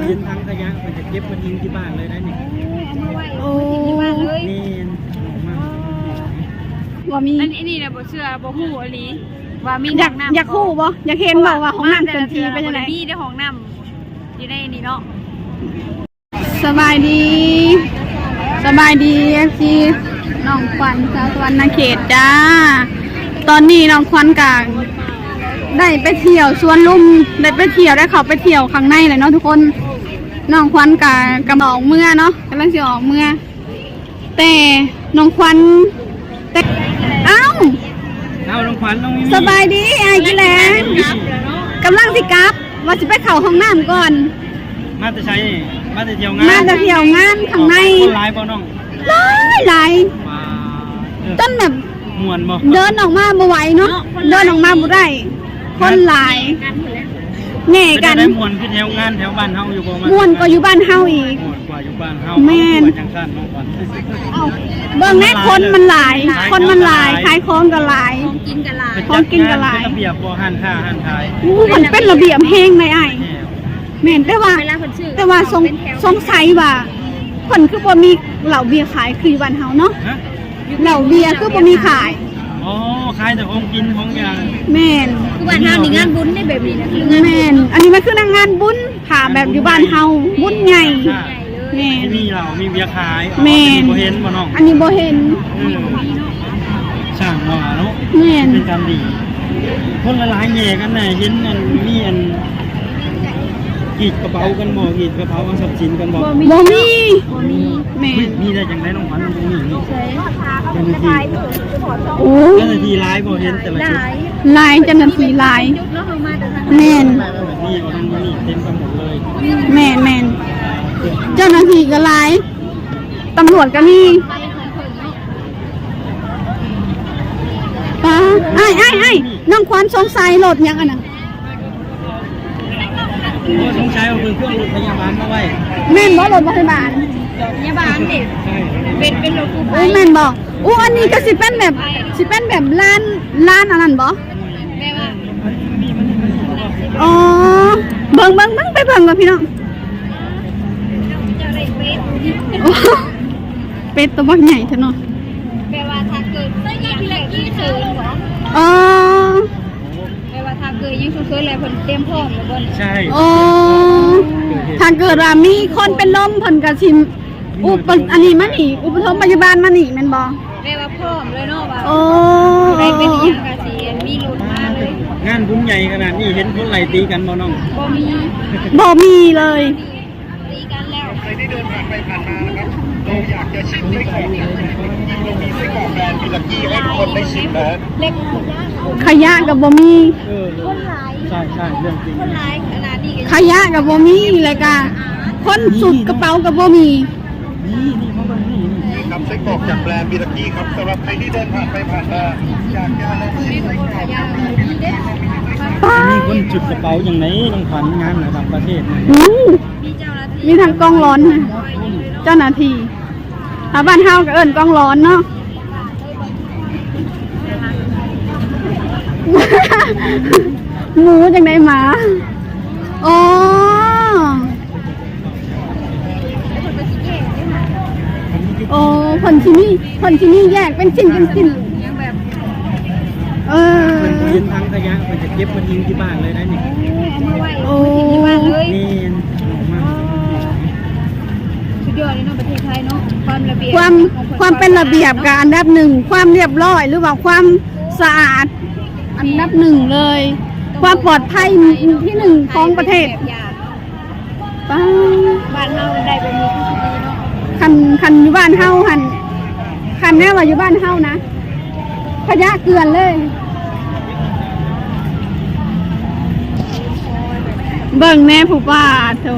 ເປັນຖັງຂະຫຍະ ເພິ່ນຈະເກັບມາຖິ້ມທີ່ບ້ານເລີຍໄດ໋ນີ້. ໂອ້ ເອົາມາໄວ້ ໂອ້ ມາຖິ້ມທີ່ບ້ານເລີຍ. ແມ່ນ. ບໍ່ມີ ອັນ ອັນນີ້ນະ ບໍ່ເຊື່ອ ບໍ່ຮູ້ອີ່ຫຼີວ່າມີຫ້ອງນ້ຳ. ຢາກ ຢາກຮູ້ບໍ່? ຢາກເຫັນບໍ່ວ່າຫ້ອງນ້ຳເພິ່ນຊິເປັນຈັ່ງໃດ? ບໍ່ໄດ້ມີເດ້ຫ້ອງນ້ຳຢູ່ໃນນີ້ເນາະ. ສະບາຍດີ ສະບາຍດີ ເອັຟຊີ ນ້ອງຂວັນ ຊາວສະຫວັນນະເຂດຈ້າ. ຕອນນີ້ນ້ອງຂວັນກະໄດ້ໄປທ່ຽວສວນລຸມ ໄດ້ໄປທ່ຽວ ໄດ້ເຂົ້າໄປທ່ຽວຂ້າງໃນແລ້ວເນາະທຸກຄົນ. ນ້ອງຂວັນກະກຳລັງອອກເມືອເນາະ ກຳລັງຊິອອກເມືອ ແຕ່ນ້ອງຂວັນ ແຕ່ ອ້າວ ເອົາ ນ້ອງຂວັນ ນ້ອງມິມີ່ ສະບາຍດີອ້າຍກິແລ ກຳລັງຊິກັບ ວ່າຊິໄປເຂົ້າຫ້ອງນ້ຳກ່ອນ. ມາແຕ່ໃສນີ້? ມາແຕ່ທ່ຽວງານ ມາແຕ່ທ່ຽວງານຂ້າງໃນ. ຄົນຫຼາຍບໍ່ນ້ອງ? ຫຼາຍ ຫຼາຍ ວ້າວ ເອີ ຈົນແບບ ມ່ວນບໍ່? ເດີນອອກມາບໍ່ໄຫວເນາະ ເດີນອອກມາບໍ່ໄດ້ ຄົນຫຼາຍ ແຍ່ກັນ. ເປັນຈັ່ງໃດ ມ່ວນຄືແຖວງານແຖວບ້ານເຮົາຢູ່ບໍ່? ມ່ວນກວ່າຢູ່ບ້ານເຮົາອີກ ມ່ວນກວ່າຢູ່ບ້ານເຮົາ. ແມ່ນ ຄືວ່າຈັ່ງຊັ້ນເນາະ. ເບິ່ງແນ່ ຄົນມັນຫຼາຍ ຄົນມັນຫຼາຍ ຂາຍຂອງກໍຫຼາຍ ຂອງກິນກໍຫຼາຍ ເປັນລະບຽບບໍ່ ຮ້ານຄ້າຮ້ານຂາຍ? ໂອ້ ມັນເປັນລະບຽບແຮງໃດອ້າຍ. ແມ່ນ ແຕ່ວ່າ ເວລາເພິ່ນຊື້ ແຕ່ວ່າ ເຂົາເປັນແຖວ ສົງ ສົງໄສວ່າເພິ່ນຄືບໍ່ມີເຫຼົ້າເບຍຂາຍຄືຢູ່ບ້ານເຮົາເນາະ? ເຫຼົ້າເບຍຄືບໍ່ມີຂາຍ. ອໍ ຂາຍແຕ່ຂອງກິນຂອງຫຍັງ. ແມ່ນ ຄືບ້ານເຮົານີ້ງານບຸນເດ້ແບບນີ້ນະ. ແມ່ນ ອັນນີ້ມັນຄືງານບຸນ ຖ້າແບບຢູ່ບ້ານເຮົາບຸນໃຫຍ່. ແມ່ນ ມີເຫຼົ້າມີເບຍຂາຍ. ແມ່ນ ບໍ່ເຫັນບໍ່ນ້ອງ? ອັນນີ້ບໍ່ເຫັນ. ເອີ ຊ່າງວ່າເນາະ. ແມ່ນ ເປັນການດີ. ຄົນຫຼາຍໆແຍ່ກັນນະ ເຫັນອັນ ມີອັນ ກຣີດກະເປົາກັນບໍ່? ກຣີດກະເປົາເອົາຊັບສິນກັນບໍ່? ບໍ່ມີ ບໍ່ມີ. ແມ່ນ ມີໄດ້ຈັ່ງໃດນ້ອງຂວັນ? ບໍ່ມີນີ້. ໂອ້ ເຈົ້າໜ້າທີ່ຫຼາຍບໍ່? ເຫັນແຕ່ລະຈຸດ ຫຼາຍ ເຈົ້າໜ້າທີ່ຫຼາຍ. ແມ່ນ ນີ້ເອົາທັງໝົດນີ້ເຕັມໄປໝົດເລີຍ. ແມ່ນໆ ເຈົ້າໜ້າທີ່ກໍຫຼາຍ ຕຳຫຼວດກໍມີ. ປ້າ ອ້າຍ ອ້າຍ ອ້າຍ ນ້ອງຂວັນສົງໄສລົດຫຍັງອັນນັ້ນ? ໂອ້ ສົງໄສວ່າເພິ່ນເຄື່ອງລົດພະຍາບານມາໄວ້. ແມ່ນບໍ່? ລົດພະຍາບານ ພະຍາບານເດ້. ເປັນ ເປັນລົດກູ້ໄພ. ໂອ້ ແມ່ນບໍ່? ໂອ້ ອັນນີ້ກໍຊິເປັນແບບ ຊິເປັນແບບຮ້ານ ຮ້ານອັນນັ້ນບໍ່? ອໍ ເບິ່ງ ເບິ່ງ ເບິ່ງ ໄປເບິ່ງກ່ອນພີ່ນ້ອງ. ໂອ້ ເປັດຕົວບັກໃຫຍ່ແທ້ເນາະ. ແປວ່າຖ້າເກີດອີ່ຫຍັງແບບນີ້ເຊີນບໍ່? ອໍ ແປວ່າຖ້າເກີດອີ່ຫຍັງສຸກເສີນແລ້ວເພິ່ນຕຽມພ້ອມແລ້ວບໍ່ນີ້? ໃຊ່. ອໍ ຖ້າເກີດວ່າມີຄົນເປັນລົມເພິ່ນກໍຊິ ອຸປະ ອັນນີ້ມານີ້ ອຸປະຖົມພະຍາບານມານີ້ແມ່ນບໍ່? ແປວ່າພ້ອມເລີຍເນາະ ວ່າ ໂອ້ ຜູ້ໃດເປັນອີ່ຫຍັງກໍຊິມີລົດມາເລີຍ. ງານບຸນໃຫຍ່ຂະໜາດນີ້ ເຫັນຄົນໄລ່ຕີກັນບໍ່ນ້ອງ? ບໍ່ມີ ບໍ່ມີເລີຍ. ຕີກັນແລ້ວ. ໃຄທີ່ເດີນຜ່ານໄປຜ່ານມານະຄັບ ເຮົາຢາກຈະຊິມໄສ້ກອກ ເຮົາມີໄສ້ກອກແບຣນບິລາກີ້ໃຫ້ທຸກຄົນໄດ້ຊິມນະ. ຂະຫຍະກໍບໍ່ມີ. ເອີ ຄົນຫຼາຍ. ໃຊ່ໆ ເລື່ອງຈິງ ຄົນຫຼາຍຂະໜາດນີ້. ຂະຫຍະກໍບໍ່ມີ ແລ້ວກໍຄົນສຸດກະເປົາກໍບໍ່ມີ. ນີ້ ນີ້ ມາເບິ່ງນີ້ ນີ້ຄັບ ໄສ້ກອກຈາກແບຣນບິລາກີ້ຄັບ. ສຳລັບໃຄທີ່ເດີນຜ່ານໄປຜ່ານມາ ຢາກຈະລອງຊິມໄສ້ກອກຈາກແບຣນບິລາກີ້ ມີຄົນຈຸດກະເປົາຫຍັງໃນໂຮງງານລະດັບປະເທດນະ. ມີທັງກ້ອງລອນ ເຈົ້າໜ້າທີ່. ຖ້າບ້ານເຮົາກໍເອີ້ນກ້ອງລອນເນາະ. ໝູຈັ່ງໃດໝາ? ອໍ ໂອ້ ເພິ່ນຊິມີ ເພິ່ນຊິມີແຍກເປັນຊິ້ນ ເປັນຊິ້ນ. ເອີ ເພິ່ນບໍ່ເຫັນຖັງຂະຫຍະ ເພິ່ນຈະເກັບມາຖິ້ມທີ່ບ້ານເລີຍໄດ໋ນີ້. ໂອ້ ເອົາມາໄວ້ ໂອ້ ມາຖິ້ມທີ່ບ້ານເລີຍ. ແມ່ນ. ສຸດຍອດເລີຍເນາະ ປະເທດໄທເນາະ ຄວາມລະບຽບ ຄວາມ ຄວາມເປັນລະບຽບກໍອັນດັບໜຶ່ງ ຄວາມລຽບຮ້ອຍ ຫຼືວ່າຄວາມສະອາດອັນດັບໜຶ່ງເລີຍ ຄວາມປອດໄພທີໜຶ່ງຂອງປະເທດ. ປ້າ ບ້ານເຮົາໄດ້ແບບນີ້ຄືຊິດີເນາະ. ຄັນ ຄັນຢູ່ບ້ານເຮົາຫັ້ນ ຄັນແນວວ່າຢູ່ບ້ານເຮົານະ ຂະຫຍະເກືອນເລີຍ. ເບິ່ງແນ່ຜູ້ ປາດໂທ້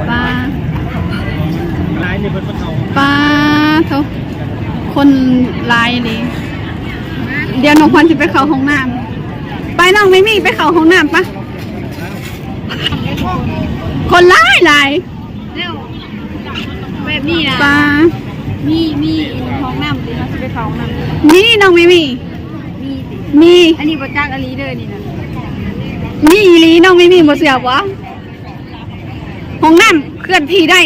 ປາ ປາດໂທ້ ຄົນຫຼາຍອີ່ຫຼີ. ດຽວນ້ອງຂວັນຊິໄປເຂົ້າຫ້ອງນ້ຳ. ໄປ ນ້ອງມິມີ່ ໄປເຂົ້າຫ້ອງນ້ຳປະ. ຄົນຫຼາຍຫຼາຍ ແລ້ວແບບນີ້ນະ ປາ ມີ ມີຫ້ອງນ້ຳຕິ ເຮົາຊິໄປເຂົ້າຫ້ອງນ້ຳ. ມີ ນ້ອງມີ ມີ ມີ ມີ. ອັນນີ້ບໍ່ຈັກອີ່ຫຼີເດີນີ້ນະ. ມີອີ່ຫຼີ ນ້ອງມີມີບໍ່ເຊື່ອບໍ່? ຫ້ອງນ້ຳເຄື່ອນທີ່ໄດ້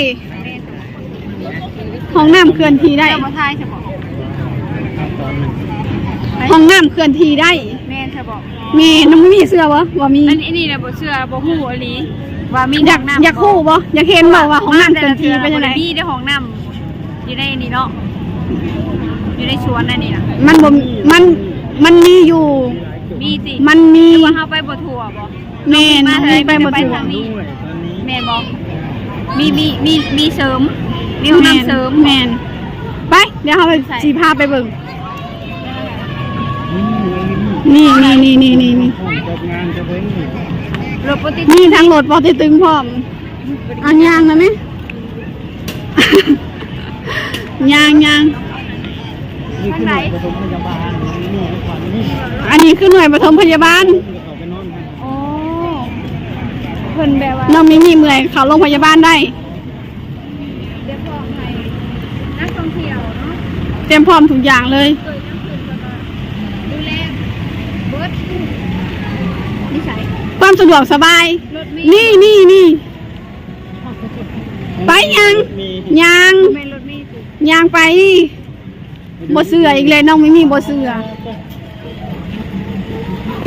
ຫ້ອງນ້ຳເຄື່ອນທີ່ໄດ້ ເຈົ້າບໍ່ຖ່າຍຊະບໍ? ຫ້ອງນ້ຳເຄື່ອນທີ່ໄດ້ ແມ່ນຊະບໍ? ແມ່ນ ນ້ອງມີມີເຊື່ອບໍ່ວ່າມີ? ອັນ ອັນນີ້ນະບໍ່ເຊື່ອ ບໍ່ຮູ້ອີ່ຫຼີວ່າມີຫ້ອງນ້ຳ ຢາກ ຢາກຮູ້ບໍ່? ຢາກເຫັນບໍ່ວ່າຫ້ອງນ້ຳເຄື່ອນທີ່ເປັນຈັ່ງໃດ? ມີແຕ່ຫ້ອງນ້ຳຢູ່ໃນນີ້ເນາະ ຢູ່ໃນສວນອັນນີ້ນະ ມັນບໍ່ ມັນ ມັນມີຢູ່ ມີຕິ? ມັນມີ ຫຼືວ່າເຮົາໄປບໍ່ທົ່ວບໍ? ແມ່ນ ໄປບໍ່ທົ່ວ ແມ່ນບໍ່? ມີ ມີ ມີ ມີເສີມ ມີຫ້ອງນ້ຳເສີມ ແມ່ນ ແມ່ນ ໄປ ດຽວເຮົາຊິພາໄປເບິ່ງ ນີ້ ນີ້ ນີ້ ນີ້ ນີ້ ມີທັງລົດປໍເຕັກຕຶງພ້ອມ ອັນຍ່າງນະແມ່ ຍ່າງ ຍ່າງ ທາງໃດ? ອັນນີ້ຄືໜ່ວຍປະຖົມພະຍາບານ ໂອ້ ເພິ່ນແບບວ່າ ນ້ອງມີມີເມື່ອຍເຂົ້າໂລງພະຍາບານໄດ້ ຕຽມພ້ອມໃຫ້ນັກທ່ອງທ່ຽວເນາະ ຕຽມພ້ອມທຸກຢ່າງເລີຍ ເກີດຫຍັງຂຶ້ນເພິ່ນກໍດູແລເບິດ ນິໄສ ຄວາມສະດວກສະບາຍ ລົດມີ ນີ້ ນີ້ ນີ້ ໄປຍ່າງ ຍ່າງ ແມ່ນລົດມີຕິ? ຍ່າງໄປ ບໍ່ເຊື່ອອີກແລ້ວ ນ້ອງມີມີບໍ່ເຊື່ອ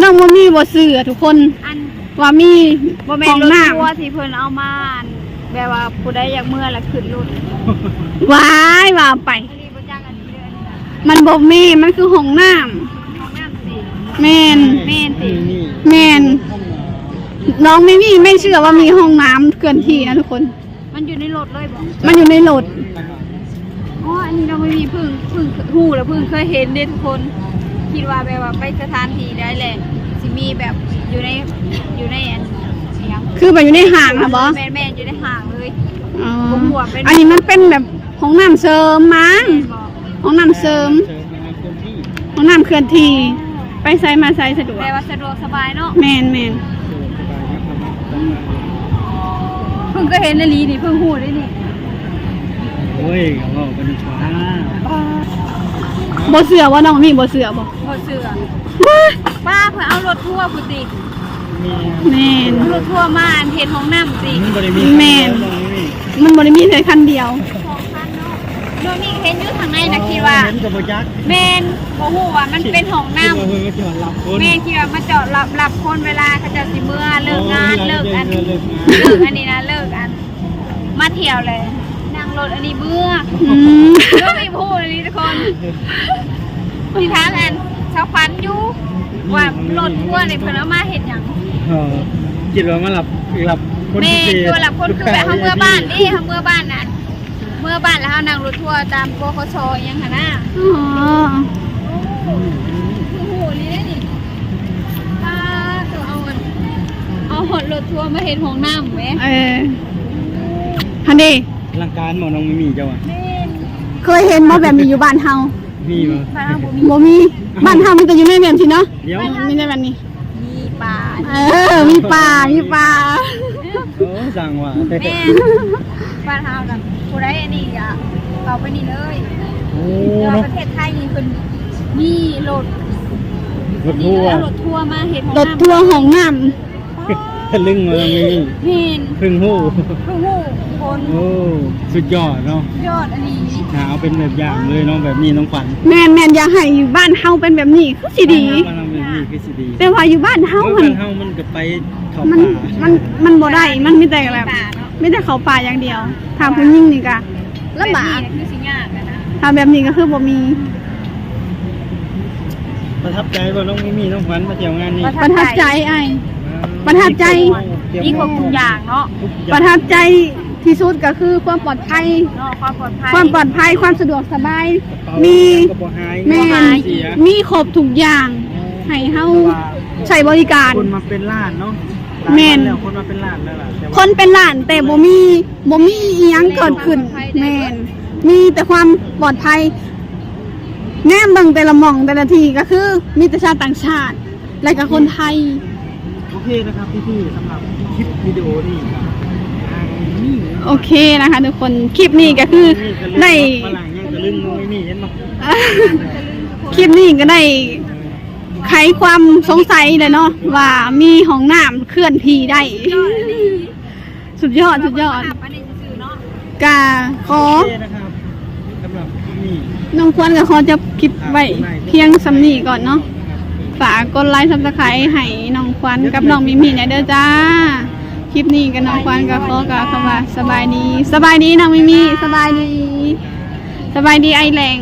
ນ້ອງມີມີບໍ່ເຊື່ອທຸກຄົນ ອັນ ວ່າມີ ບໍ່ແມ່ນລົດທົວທີ່ເພິ່ນເອົາມາ ອັນ ແບບວ່າຜູ້ໃດຢາກເມືອລະຂຶ້ນລົດ ວ້າຍ ວ່າໄປ ອັນນີ້ບໍ່ຈັກອັນນີ້ເດີ ອັນນີ້ນະ ມັນບໍ່ແມ່ນ ມັນຄືຫ້ອງນ້ຳ ຫ້ອງນ້ຳຕິ? ແມ່ນ ແມ່ນຕິ? ແມ່ນ ນ້ອງມີມີ ແມ່ນເຊື່ອວ່າມີຫ້ອງນ້ຳເຄື່ອນທີ່ນະທຸກຄົນ. ມັນຢູ່ໃນລົດເລີຍບໍ? ມັນຢູ່ໃນລົດ ອໍ ອັນນີ້ນ້ອງມີມີເພິ່ງ ເພິ່ງຮູ້ ແລ້ວເພິ່ງເຄີຍເຫັນເດ້ທຸກຄົນ ຄິດວ່າແບບວ່າໄປສະຖານທີ່ໃດແຫຼະ ຊິມີແບບຢູ່ໃນ ຢູ່ໃນອັນ ອີຫຍັງ ຄືແບບຢູ່ໃນຫ້າງຫັ້ນບໍ? ແມ່ນໆ ຢູ່ໃນຫ້າງເລີຍ ອໍ ບໍ່ຮູ້ວ່າເປັນ ອັນນີ້ມັນເປັນແບບຫ້ອງນ້ຳເສີມມາ ແມ່ນບໍ? ຫ້ອງນ້ຳເສີມ ຫ້ອງນ້ຳເຄື່ອນທີ່ ໄປໃສມາໃສສະດວກ ແປວ່າສະດວກສະບາຍເນາະ ແມ່ນໆ ເພິ່ງກໍເຫັນອີ່ຫຼີນີ້ ເພິ່ງຮູ້ເດ້ນີ້ ໂອ້ຍ ກໍເວົ້າໄປນັ້ນຕົວະ ບໍ່ເຊື່ອບໍ່ ນ້ອງມີບໍ່ເຊື່ອບໍ່? ບໍ່ເຊື່ອ ວ້າຍ ປ້າເພິ່ນເອົາລົດທົວພຸ້ນຕິ? ແມ່ນ ແມ່ນ ເອົາລົດທົວມາອັນເຮັດຫ້ອງນ້ຳຕິ? ມັນບໍ່ໄດ້ມີ ແມ່ນ ມັນບໍ່ໄດ້ມີແຕ່ຄັນດຽວ ສອງຄັນເນາະ ນ້ອງນີ້ເຫັນຢູ່ທາງໃນນະ ຄິດວ່າ ເຫັນກໍບໍ່ຈັກ ແມ່ນ ບໍ່ຮູ້ວ່າມັນເປັນຫ້ອງນ້ຳ ຄິດວ່າເພິ່ນມາຈອດຮັບຄົນ ແມ່ນ ຄິດວ່າມາຈອດຮັບ ຮັບຄົນເວລາເຂົາເຈົ້າຊິເມືອເລີກງານ ເລີກອັນ ເລີກອັນນີ້ນະ ເລີກອັນ ມາທ່ຽວແຫຼະ ນັ່ງລົດອັນນີ້ເມືອ ອືມ ກໍມີຜູ້ນີ້ທຸກຄົນ ທີ່ຖາມອັນຊາວຂວັນຢູ່ວ່າລົດທົວນີ້ເພິ່ນເອົາມາເຮັດຫຍັງ ເອີ ຄິດວ່າມາຮັບ ຮັບຄົນ ແມ່ນ ຄືວ່າຮັບຄົນ ຄືແບບເຮົາເມືອບ້ານເດ້ ເຮົາເມືອບ້ານນັ້ນ ເມືອບ້ານແລ້ວເຮົານັ່ງລົດທົວຕາມ ປກສ ອີ່ຫຍັງຫັ້ນນະ ອໍ ໂອ້ ຄືຮູ້ອີ່ຫຼີເດ້ນີ້ ປ້າໂຕ ເອົາອັນ ເອົາຮອດລົດທົວມາເຮັດຫ້ອງນ້ຳແໝ ເອີ ຫັ້ນເດ້ ອະລັງການບໍ່ນ້ອງມີມີເຈົ້າວ່າ ແມ່ນ ເຄີຍເຫັນບໍ່ແບບນີ້ຢູ່ບ້ານເຮົາ? ມີບໍ່? ບ້ານເຮົາບໍ່ມີ ບໍ່ມີ ບ້ານເຮົາມີແຕ່ຢູ່ໃນແບບຊີ້ເນາະ ດຽວ ມີແຕ່ແບບນີ້ ມີປາ ເອີ ມີປາ ມີປາ ໂອ້ ຊ່າງວ່າ ແມ່ນ ບ້ານເຮົານະ ຜູ້ໃດອັນນີ້ກະເຂົ້າໄປນີ້ເລີຍ ໂອ້ ແຕ່ວ່າ ເນາະ ປະເທດໄທນີ້ເພິ່ນມີລົດ ລົດທົວ ມີລົດທົວມາເຮັດຫ້ອງນ້ຳ ລົດທົວຫ້ອງນ້ຳ ຕະລຶງມາມີ ແມ່ນ ເພິ່ງຮູ້ ເພິ່ງຮູ້ຄົນ ໂອ້ ສຸດຍອດເນາະ ຍອດອີ່ຫຼີ ໜ້າເອົາເປັນແບບຢ່າງເລີຍເນາະ ແບບນີ້ນ້ອງຂວັນ ແມ່ນໆ ຢາກໃຫ້ບ້ານເຮົາເປັນແບບນີ້ຄືຊິດີ ບ້ານເຮົາເປັນແບບນີ້ຄືຊິດີ ແຕ່ວ່າຢູ່ບ້ານເຮົາ ເອີ ຫັ້ນ ບ້ານເຮົາມັນກໍໄປເຂົ້າ ມັນ ປ່າ ມັນ ມັນບໍ່ໄດ້ ມັນມີແຕ່ແບບ ມີແຕ່ເຂົ້າປ່າຢ່າງດຽວ ຖ້າຜູ້ຍິງນີ້ກະລຳບາກ ແບບນີ້ຄືຊິຍາກແລ້ວນະ ຖ້າແບບນີ້ກໍຄືບໍ່ມີ ປະທັບໃຈບໍ່ນ້ອງມີມີ ນ້ອງຂວັນມາທ່ຽວງານນີ້? ປະທັບໃຈອ້າຍ ປະທັບໃຈ ມີຄົບທຸກຢ່າງເນາະ ປະທັບໃຈທີ່ສຸດກໍຄືຄວາມປອດໄພ ເນາະ ຄວາມປອດໄພ ຄວາມປອດໄພ ຄວາມສະດວກສະບາຍ ມີ ແມ່ນ ມີຄົບທຸກຢ່າງໃຫ້ເຮົາໃຊ້ບໍລິການ ຄົນມາເປັນລ້ານເນາະ ແມ່ນ ຄົນມາເປັນລ້ານແລ້ວລະ ຄົນເປັນລ້ານແຕ່ບໍ່ມີ ບໍ່ມີອີ່ຫຍັງເກີດຂຶ້ນ ແມ່ນ ມີແຕ່ຄວາມປອດໄພ ແນມເບິ່ງແຕ່ລະໝ່ອງແຕ່ລະທີ່ກໍຄືມີແຕ່ຊາວຕ່າງຊາດ ແລະກໍຄົນໄທ ໂອເຄນະຄັບພີ່ໆ ສຳລັບຄລິບວິດີໂອນີ້ກໍ ໂອເຄນະຄະທຸກຄົນ ຄລິບນີ້ກໍຄືໄດ້ ຄລິບນີ້ກໍໄດ້ ໄຂຄວາມສົງໄສແຫຼະເນາະ ວ່າມີຫ້ອງນ້ຳເຄື່ອນທີ່ໄດ້. ສຸດຍອດ ສຸດຍອດ. ກະຂໍ ນ້ອງຄວັນກະຂໍຈົບຄລິບໄວ້ພຽງສ່ຳນີ້ກ່ອນເນາະ. ຝາກກົດໄລ ຊັບສະໄຄຣບ໌ ໃຫ້ນ້ອງຄວັນກັບນ້ອງມິມີແດ່ເດີຈ້າ. ຄລິບນີ້ກະນ້ອງຄວັນກະຂໍກ່າວຄຳວ່າສະບາຍດີ. ສະບາຍດີນ້ອງມິມີ. ສະບາຍດີ. ສະບາຍດີອ້າຍແຫຼງ.